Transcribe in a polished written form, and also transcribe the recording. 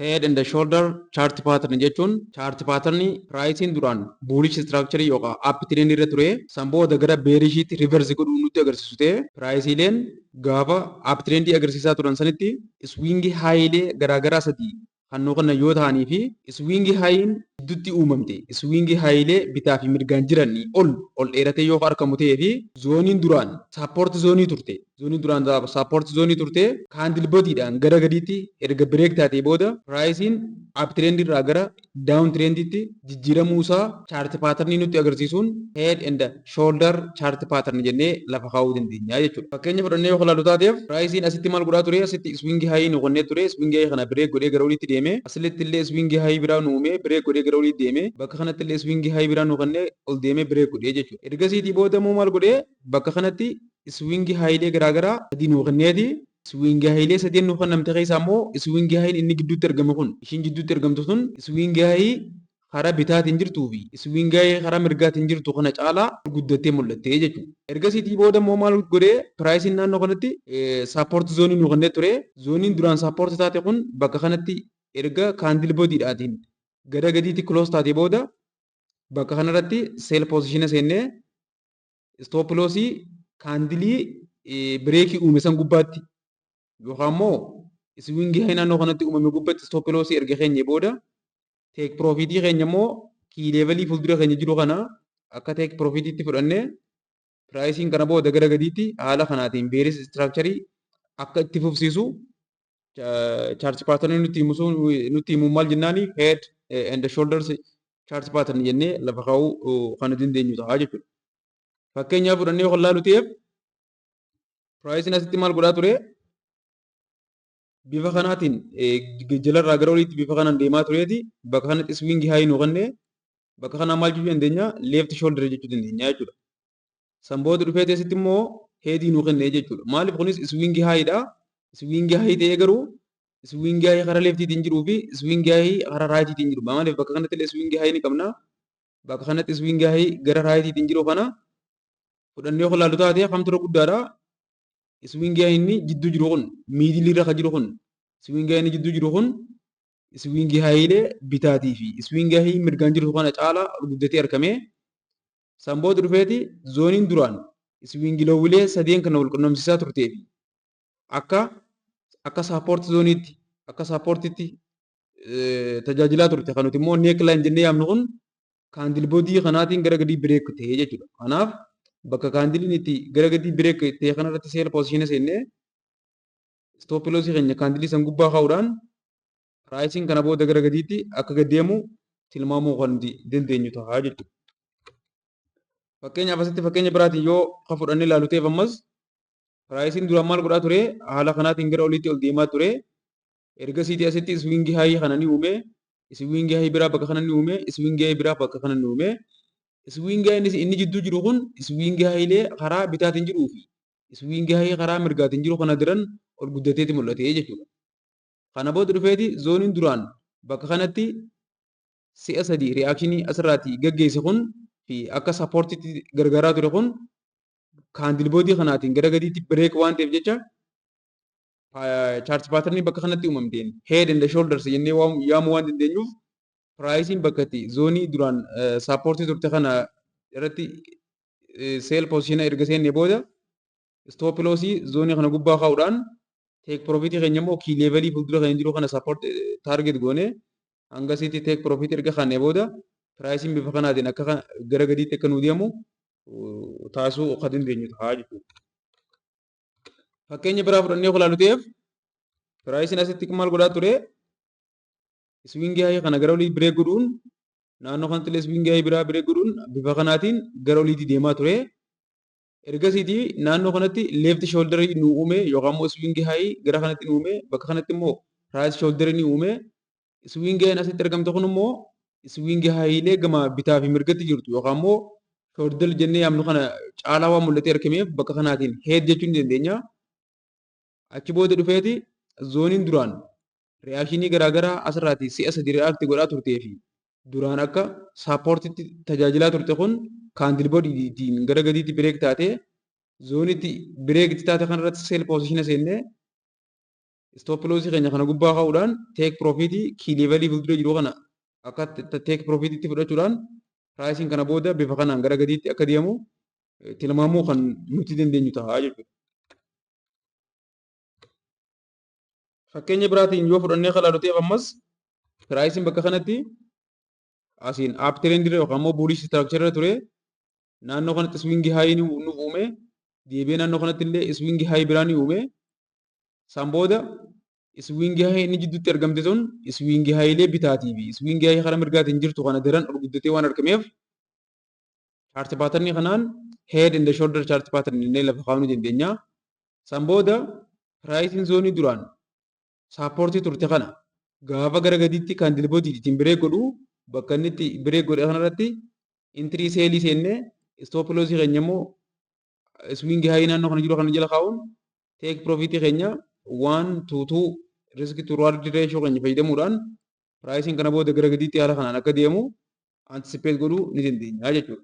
Head and shoulder chart pattern jechuun chart pattern priceiin duraan bullish structure yookaan uptrend irra ture san booda gara bearishiitti reverse godhuu nutti agarsiisu ta'e, priceiileen gaafa uptrend agarsiisaa turan sanitti swing highlee garaagaraa sadii kan nu kennan yoo ta'anii fi swing highin gidduutti uumamte swing highlee bitaa fi mirgaan jiranii ol ol dheeratee yoo argamu ta'ee fi zoneiin duraan support zoneii turte candle bodyiidhaan gara gadiitti erga break taatee booda, priceiin uptrend irraa gara down trenditti jijjiiramuu isaa chart patternii nutti agarsiisuun head and shoulder chart pattern jennee lafa kaa'uu dandeenya jechuudha. Fakkeenya fudhannee yoo ilaallu taateef, priceiin asitti maal godhaa ture? Asitti swing high nu qonnee ture. Swing high kana break godhee gara oliitti deeme. Asirratti illee swing high biraa nu uume, break godhee gara oliitti deeme. Bakka kanatti illee swing high biraa nu qonnee ol deemee break godhee jechuudha. Ergasiitii booda immoo maal godhee? Bakka kanatti swing highlee garaagaraa sadii nu kenneeti. Swing highlee sadeen nu kennamte keessaa immoo swing highin inni gidduutti argame kun, ishiin gidduutti argamtu sun, swing high karaa bitaatiin jirtuu fi swing high karaa mirgaatiin jirtu kana caalaa guddattee mul'atte jechuudha. Ergasiitii booda immoo maal godhee? Priceiin naannoo kanatti support zoneii nu kennee ture. Zoneiin duraan support taate kun bakka kanatti erga candle bodyiidhaatiin gara gadiitti close taate booda, bakka kanarratti sell positiona seennee stop lossii candleii breakii uume san gubbaatti yookaan immoo swing high naannoo kanatti uumame gubbaatti stop lossii erga keenye booda, take profitii keenya immoo key levelii fuuldura keenya jiru kana akka take profitiitti fudhannee, priceiin kana booda gara gadiitti haala kanaatiin bearish structureii akka itti fufsiisu chart patternii nutti himu maal jennaani? Head and shoulders chart pattern jennee lafa kaa'uu kan dandeenyu ta'a jechuudha. Fakkeenyaaf fudhannee yoo ilaalu ta'eef, priceiin asitti maal godhaa ture? Bifa kanaatiin jalarraa gara oliitti bifa kanaan deemaa tureeti. Bakka kanatti swing high nu kennee, bakka kanaa maal jechuu dandeenya? Left shoulder jechuu dandeenya jechuudha. San booda dhufee asitti immoo headii nu kennee jechuudha. Maaliif? Kunis swing highdha. Swing high ta'ee garuu swing high karaa leftiitiin jiruu fi swing high karaa rightiitiin jiru. Maaliif? Bakka kanatti illee swing high ni qabna. Bakka kanatti swing high gara rightiitiin jiru kana fudhannee yoo ilaallu taate, kamtu irra guddaadha? Swing high inni jidduu jiru kun, middleii irra kan jiru kun, swing high inni jidduu jiru kun swing highlee bitaatii fi swing high mirgaan jiru kana caalaa guddatee argame. San booda dhufeeti zoneiin duraan swing lowilee sadeen kana wal qunnamsiisaa turtee fi akka support zoneiitti, akka supportiitti tajaajilaa turte, kan nuti immoo neckline jennee yaamnu kun, candle bodyii kanaatiin gara gadii break ta'ee jechuudha. Kanaaf bakka candleiin itti gara gadii break ta'e kanarratti sell positiona seennee, stop lossii keenya candleii san gubbaa kaa'uudhaan, priceiin kana booda gara gadiitti akka gad deemu tilmaamuu kan nuti dandeenyu ta'a jechuudha. Fakkeenyaaf asitti fakkeenya biraatiin yoo ka fudhannee ilaalu ta'eef, ammas priceiin duraan maal godhaa ture? Haala kanaatiin gara oliitti ol deemaa ture. Ergasiitii asitti swing high kana ni uume, swing high biraa bakka kana ni uume, swing high biraa bakka kana ni uume. Swing high inni jidduu jiru kun swing highlee karaa bitaatiin jiruu fi swing high karaa mirgaatiin jiru kana diran ol guddateeti mul'ate jechuudha. Kana booda dhufeeti zoneiin duraan bakka kanatti si'a sadii reactionii asirraatii gaggeesse kun fi akka supportiitti gargaaraa ture kun candle bodyii kanaatiin gara gadiitti break waan ta'eef jecha, chart patternii bakka kanatti uumamteen head and shoulders jennee yaamuu waan dandeenyuuf, priceiin bakka itti zoneii duraan supportii turte kana irratti sell positiona erga seennee booda, stop lossii zoneii kana gubbaa kaa'uudhaan, take profitii keenya immoo key levelii fuuldura keenya jiru kana support target goone, hangasitti take profitii erga kaannee booda, priceiin bifa kanaatiin akka gara gadiitti akka nu deemu taasisuu akka dandeenyu ta'a jechuudha. Fakkeenya biraa fudhannee yoo ilaallu ta'eef, priceiin asitti maal godhaa ture? Swing high kana gara olii break godhuun, naannoo kanatti illee swing high biraa break godhuun bifa kanaatiin gara oliitti deemaa ture. Ergasiitii naannoo kanatti left shoulderii nu uume yookaan immoo swing high gara kanatti nu uume. Bakka kanatti immoo right shoulderii ni uume. Swing highin asitti argamte kun immoo swing highlee gama bitaa fi mirgatti jirtu yookaan immoo shoulder jennee yaamnu kana caalaa waan mul'atee argameef, bakka kanaatiin head jechuu ni dandeenya. Achi booda dhufeeti zoneiin duraan reactionii garaagaraa asirraati si'a sadi react godhaa turtee fi duraan akka supportiitti tajaajilaa turte kun candle bodyiitiin gara gadiitti break taatee, zoneiitti break taate kanarratti sell positiona seennee Stop lossii keenya kana gubbaa kaa'uudhaan take profitii key levelii fuuldura jiru kana akka take profitiitti fudhachuudhaan priceiin kana booda bifa kanaan gara gadiitti akka deemu tilmaamuu kan nuti dandeenyu ta'a jechuudha. Fakkeenya biraatiin yoo fudhannee kalaalu ta'eef, ammas priceiin bakka kanatti asiin up trend yookaan immoo bullish structure irra ture. Naannoo kanatti swing high nuuf uume, deebi'ee naannoo kanatti illee swing high biraa ni uume. San booda swing high inni jidduutti argamte sun swing highlee bitaatii fi swing high karaa mirgaatiin jirtu kana daran ol guddatee waan argameef, chart patternii kanaan head and shoulder chart pattern jennee lafa kaa'uu ni dandeenya. San booda priceiin zoneii duraan supportii turte kana gaafa gara gadiitti candle body ittiin break godhu, bakka inni itti break godhe kanarratti entry sellii seennee, stop lossii keenya immoo swing high naannoo kana jiru kana jala kaa'uun, take profitii keenya 1 to 2 risk to reward ratio keenya fayyadamuudhaan priceiin kana booda gara gadiitti haala kanaan akka deemu anticipate godhuu ni dandeenya jechuudha.